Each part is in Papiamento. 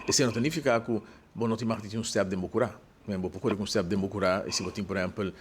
Esei no ta nifiká ku bo no tin mag di tin un stèp den bo kurá. Men bo por kore ku un stèp den bo kurá i si bo tin por ehèmpel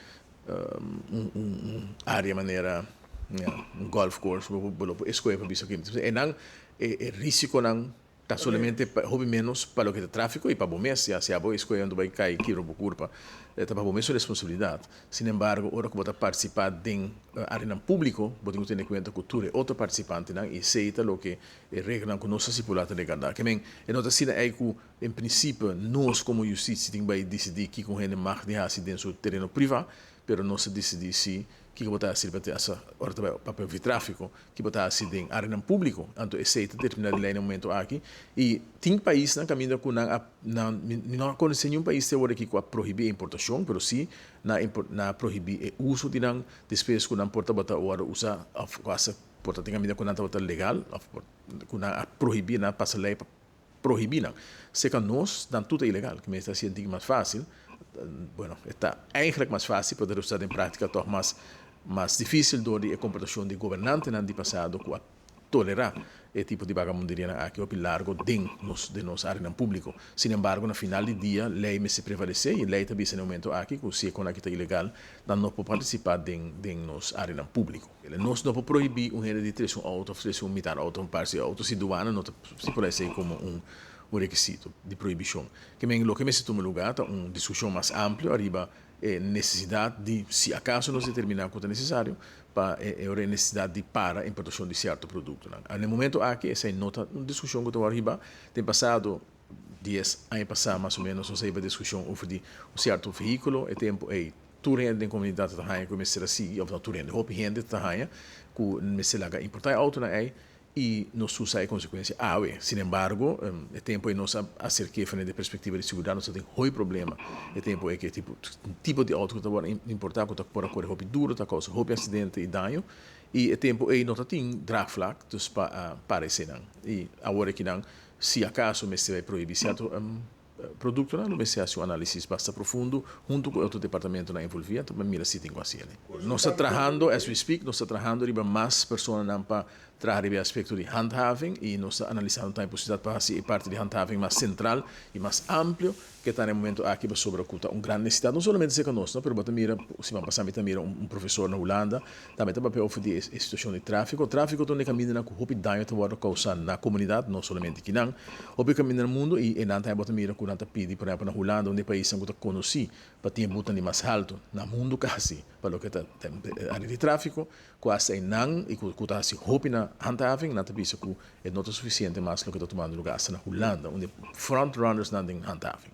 un área manera un golf course bo lo por eskohe pa bisa oke einan e risikonan ta solamente hopi ménos pa loke ta tráfiko i pa bo mes ya si abo eskohe anto bai kai kibra bo kurpa ta pa bo mes su responsabilidat. Sin embargo ora ku bo ta partisipá den áreanan públiko bo tin ku tene kuenta ku tur e otro partisipantenan i esei ta loke e reglanan ku nos a stipulá ta regardá. Ke men e no ta asina ei ku En principe nos como justitie tin bay dicidi kico un hende mag di haci den su tereno priva, pero nos ta dicidi si kico bo ta haci riba te asa ora ta bay papia over di trafico, ki bo ta haci den areanan publico. Anto esey ta determina di ley na e momento aki. Y tin paisnan caminda cu nan a nan mi no a conoce niun pais te awor aki cu a prohibi e importacion, pero si nan a prohibi e uso di nan despues cu nan por tabata worde usa of cu hasta por ta tin caminda cu nan tabata legal of cu nan a prohibi nan a pasa ley pa prohibí nan. Serka nos, nan tur ta ilegal. Ki mester hasi antigua mas fásil. Bueno, e ta eigenlijk mas fásil, pero ta resultá den práktika tòg mas mas difísil dor di e komportashon di gobernantenan di pasado ku a tolerá e tipo di bagamunderianan aki hopi largo den nos den nos áreanan públiko. Sin embargo, na final di dia lei mester prevalesé i lei ta bisa na e momento aki ku si e kon aki ta ilegal, nan no por partisipá den den nos áreanan públiko. Nos no por prohibí un hende di trese un outo òf trese un mitar outo òf un parse di outo si duana no ta stipulá esei komo un rekisito di prohibishon. Ke men loke mester tuma lugá ta un diskushon mas amplio ariba e nesesidat di, si akaso nos determiná ku ta nesesario, pa e ora e nesesidat di para importashon di sierto produktonan. Na e momento aki esei no ta un diskushon ku ta wòrdu hibá. Den pasado, dies aña pasá mas o ménos nos a hiba diskushon over di un sierto vehíkulo. E tempu ei Tur hende den komunidat ta haña ku e mester a sigui, òf no tur hende, hopi hende ta haña ku mester laga importá e outonan ei i nos tur sa e konsekuensia awe. Sinembargo, e tempu ei nos a aserk'é for di perspektiva di siguridat, nos a tin hopi problema e tempu ei ku e tipo tipo di outo ku ta wòrdu importá ku ta por a kore hopi duru, ta kousa hopi aksidente i daño i e tempu ei no ta tin draagvlak dus pa a para eseinan. I awor akinan si akaso mester bai prohibí sierto Produktonan lo mester hasi un análisis basta profundo huntu ku e otro departamentonan envolví anto pa mira si tin ku hasi el'e. Nos ta trahando, as we speak, nos ta trahando riba mas personanan pa traha riba e aspekto di handhaving i nos ta analisando tambe posibilidat pa hasi e parti di handhaving mas sentral i mas amplio ke ta na e momento aki pasobra ku ta un gran nesesidat no solamente serka nos no pero bo ta mira siman pasá mi ta mira un profesor na Hulanda tambe ta papia over di e situashon di tráfiko. Tráfiko ta un di e kamindanan ku hopi daño ta wòrdu kousá na komunidat no solamente kinan. Hopi kaminda na mundu i e nan tambe bo ta mira ku nan ta pidi, por ehèmpel na Hulanda, un di e paisnan ku ta konosí pa tin e butan di mas haltu na mundu kasi pa loke ta área di tráfiko, ku asta e nan i ku ta hasi hopi na handhaving, nan ta bisa ku e no ta sufisiente mas loke ta tumando lugar asta na Hulanda, un di e front runnersnan den handhaving.